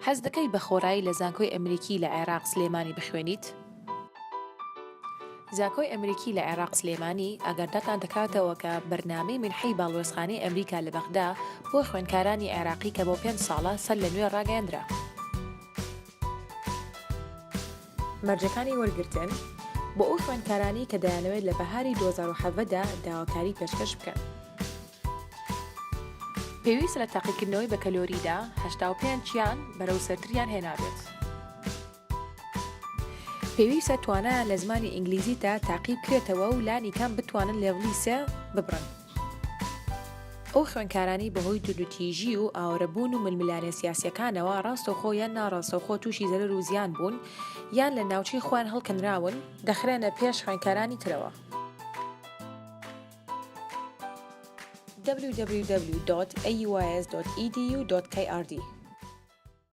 حەز دەکەی بە خۆرایی لە زانکۆی ئەمریکی لە عێراق سلێمانی بخوێنیت؟ زانکۆی ئەمریکی لە عێراق سلێمانی ئاگادارتان دەکاتەوە کە بەرنامەی مینحەی باڵوێزخانەی ئەمریکا لە بەغدا بۆ خوێندکارانی عێراقی کە بۆ پێنج ساڵە سەر لە نوێ ڕاگەیەندرا. مەرجەکانی وەرگرتن، بۆ ئەو خوێندکارانەی کە دەیانەوێت لە بەهاری 2017 دا داواکاری پێشکەش بکەن. پێویستە لە تاقیکردنەوەی بەکەلۆریدا 85 یان بەرەو سەرتریان هێنابێت. پێویستە توانایان لە زمانی ئینگلیزیدا تاقی بکرێتەوە و لانی کەم بتوانن level ی سێ ببڕن. ئەو خوێندکارانەی بەهۆی توندوتیژی و ئاوارەبوون و ململانێ سیاسییەکانەوە ڕاستەوخۆ یان ناڕاستەوخۆ تووشی زەرەر و زیان بوون یان لە ناوچەی خۆیان هەڵکەنراون، دەخرێنە پێش خوێندکارانی ترەوە. www.auis.edu.krd.